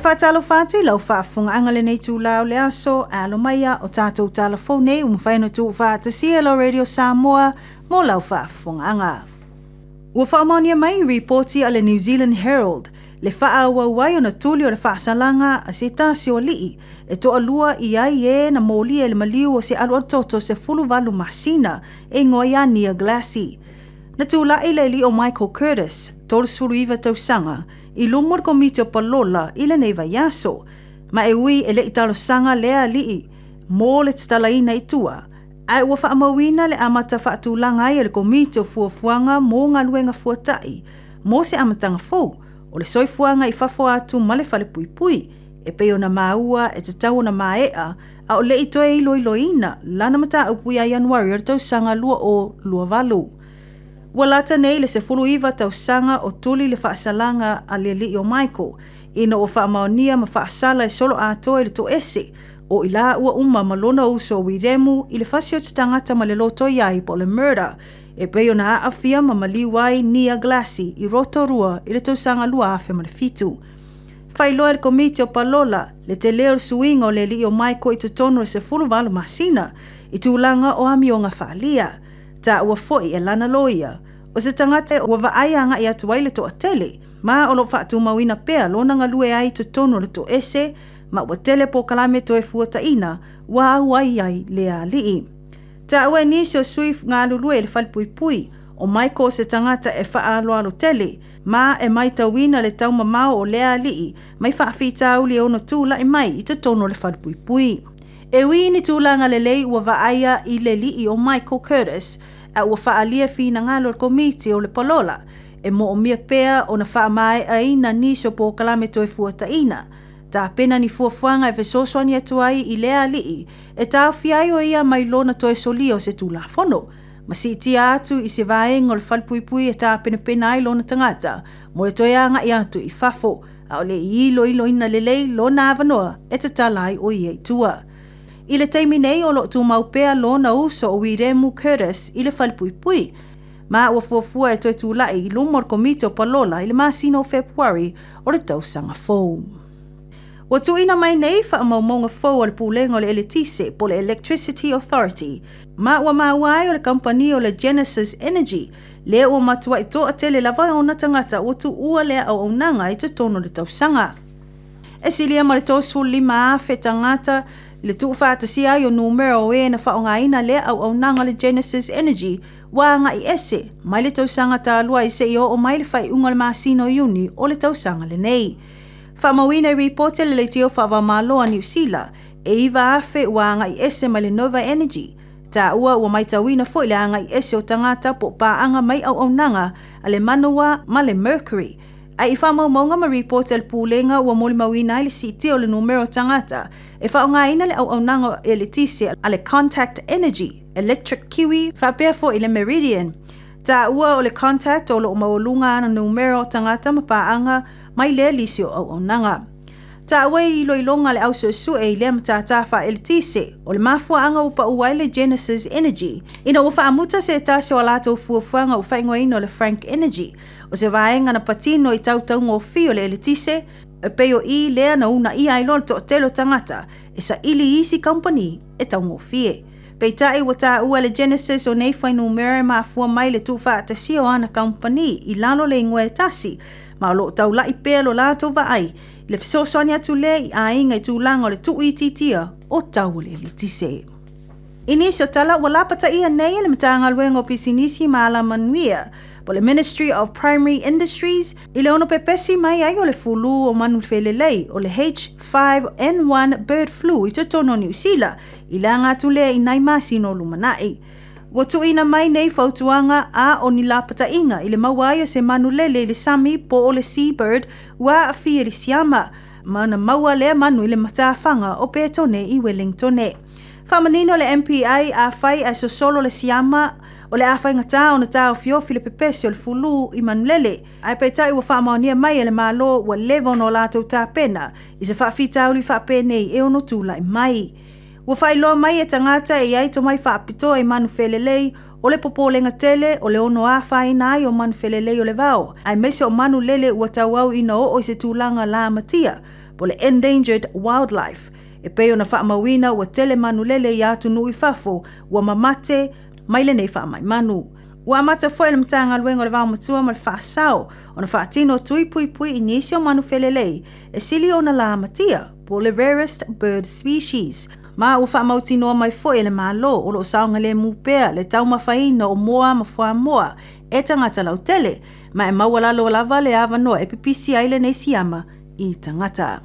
faatalofa atu i lau faafofogaaga lenei itulā o le aso, ae alo maia o tatou tala fou nei ua mafai ona tuufaatasia e lau Radio Samoa mo lau faafofogaaga. Ua faamaonia mai i ripoti a le New Zealand Herald le faaauau ai ona tuli o le faasalaga a se tasi o alii e toalua i ai e na molia i le maliu o se alualu toto 18 masina e igoa ia Nia Glassie. Na tulai le alii o Michael Curtis, 39 tausaga, i luma o le Komiti o Palola i lenei vaiaso. Ma e ui e le i talosaga lea alii mo le tatalaina i tua, ae ua faamauina le amata faatulaga ai e le Komiti o Fuafuaga mo Galuega Fuata'i mo se amataga fou o le soifuaga i fafo atu ma le falepuipui, e pei ona maua e tatau ona mae'a a o le i toe iloiloina lana mataupu ia Ianuari o le tausaga 2028. Ua lata nei le 19 tausaga o tuli le faasalaga a le alii o Michael ina ua faamaonia ma faasala e soloatoa i le toese o i laua uma ma lona uso o Wiremu i le fasi o se tagata ma le loto i ai po o le murder e pei ona aafia ma maliu ai Nia Glassie i Rotorua i le tausaga 2007. Faailoa e le Komiti o Palola le tele o le suiga o le alii o Michael i totonu o le 18 masina i tulaga o amioga faaalia. Taua foi e lana loia, o se tagata ua vaai agai atu ai le toatele, ma o lo o faatumauina pea lona galue ai i totonu o le toese ma ua tele polokalame toe fuataina ua auai ai lea alii. Taua e nisi o sui galulue i le falepuipui, o Michael o se tagata e faaaloalo tele, ma e matauina le taumamao o lea alii mai faafitauli e ono tulai mai i totonu o le falepuipui. E ui i ni tulaga lelei ua vaaia i le alii o Michael Curtis, a ua faaalia finagalo o le Komiti o le Palola, e moomia pea ona faamaeaina nisi o polokalame toe fuataina, tapena ni fuafuaga e fesoasoani atu ai i lea alii e taofia ai o ia mai lona toe solia o se tulafono, ma siitia atu i se vaega o le falepuipui e tapenapena ai lona tagata mo le toe agai atu i fafo, a o le i iloiloina lelei lona avanoa e tatala ai o ia i tua. I le taimi nei o lo o tumau pea lona uso o Wiremu Curtis i le falepuipui, ma ua fuafua e toe tulai i luma o le Komiti o Palola i le masina o Fepuari o le tausaga fou. Ua tuuina mai nei faamaumauga fou a le Pulega o le Eletise po o le Electricity Authority, ma ua maua ai o le kamupani o le Genesis Energy lea ua matuai toatele lava ona tagata ua tuua lea auaunaga i totonu o le tausaga. E silia ma le 35,000 tagata i le tuufaatasia ai o numera o e na faaaogaina lea auaunaga o le Genesis Energy ua agai ese mai le tausaga talu ai seia oo mai le faaiuga o le masina o Iuni o le tausaga lenei. Faamauina i ripoti a le Leitio Faava-o-Malo a Niu Sila, e 9,000 ua agai ese mai le Nova Energy. Taua ua matauina foi le agai ese o tagata po o paaga mai auaunaga a le Manawa ma le Mercury. Ae i faamaumauga ma ripoti a le Pulega ua molimauina ai le siitia o le numera o tagata e faaaogaina le auaunaga eletise a le Contact Energy, Electric Kiwi faapea foi le Meridian. Taua o le Contact o lo o maualuga ana numera o tagata ma paaga mai lea lisi o auaunaga. Taua i iloiloga a le au suesue i lea matata faaeletise, o le mafuaaga ua pau ai le Genesis Energy ina ua faamuta se tasi o a latou fuafuaga ua faaigoaina o le Frank Energy, o se vaega na patino i tautaugofie o le eletise, e pei o i lea na uunaia ai loa le toatele o tagata e saili i isi kamupani e taugofie. Peitai ua taua e le Genesis o nei fuainumera e mafua mai le tuufaatasia o ana kamupani i lalo o le igoa e tasi, ma o lo o taula'i pea lo latou vaai i le fesoasoani atu lea i aiga i tulaga o le tuuitiitia o tau o le eletise. I nisi o tala ua lapataia nei e le Matagaluega o Pisinisi ma Alamanuia po o le Ministry of Primary Industries i le ono pepesi mai ai o le fulu o manu felelei o le H5N1 bird flu i totonu o Niu Sila i le aga atu lea i nai masina o lumanai. Ua tuuina mai nei fautuaga a o ni lapataiga i le maua ai o se manu lele i le sami po o le seabird ua aafia i le siama, ma na maua lea manu i le matafaga o Petone i Wellingtone. Faamanino le MPI, afai ae sosolo le siama, o le a faigata ona taofiofi le pepesi o le fulu i manulele, ae peitai ua faamaonia mai e le Malo ua leva ona o latou tapena i se faafitauli faapenei e ono tulai mai. Ua faailoa mai e tagata e i ai tomai faapitoa i manu felelei, o le popolega tele o le ono afaina ai o manu felelei o le vao, aemaise o manu lele ua tauau ina oo i se tulaga lamatia, Po o le Endangered Wildlife. E pei ona faamauina ua tele manulele i atunuu i fafo ua mamate mai lenei faamai manu. Ua amata foi e le Matagaluega o le Vaomatua ma le Faasao ona faatino tui puipui i nisi o manu felelei e sili ona lamatia po o le rarest bird species. Ma ua faamautinoa mai foi e le Malo o lo o saogalemu pea le taumafaina o moa ma fuamoa e tagata lautele, ma e maualalo lava le avanoa e pipisi ai lenei siama i tagata.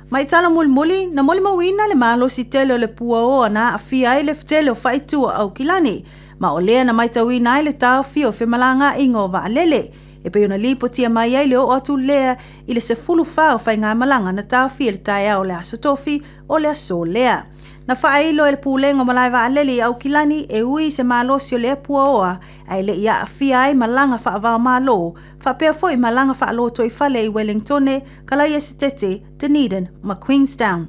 Ma i tala mulimuli, na molimauina le malosi tele o le puaoa na aafia ai le tele o faaitu o Aukilani, ma o lea na matauina ai le taofia o femalagaaiga o vaalele, e pei ona lipotia mai ai le oo atu lea i le 14 o faigamalaga na taofia i le taeao o le Aso Tofi o le aso lea. Na faailo e le Pulega o Malae Vaalele i Aukilani e ui i se malosi o lea puaoa ae le i aafia ai malaga faava-o-Malo faapea foi malaga faalotoifale i Wellingtone, Kalaiasetete, Dunedin ma Queenstown.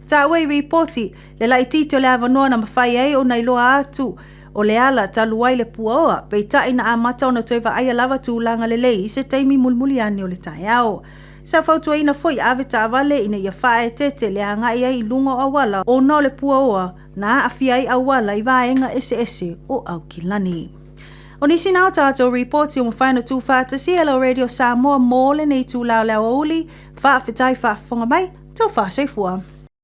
Taua i ripoti le laitiiti o le avanoa na mafai ai ona iloa atu o le ala talu ai le puaoa, peitai na amata ona toe vaaia lava tulaga lelei i se taimi mulimuli ane o le taeao. Sa fautuaina foi ave taavale ina ia faaeteete le agai ai i luga o auala ona o le puaoa na aafia ai auala i vaega eseese o Aukilani. O nisi na o tatou ripoti ua mafai ona tuufaatasia e lau Radio Samoa mo lenei itula o le aoauli. Faafetai faafofoga mai, taufa soifua.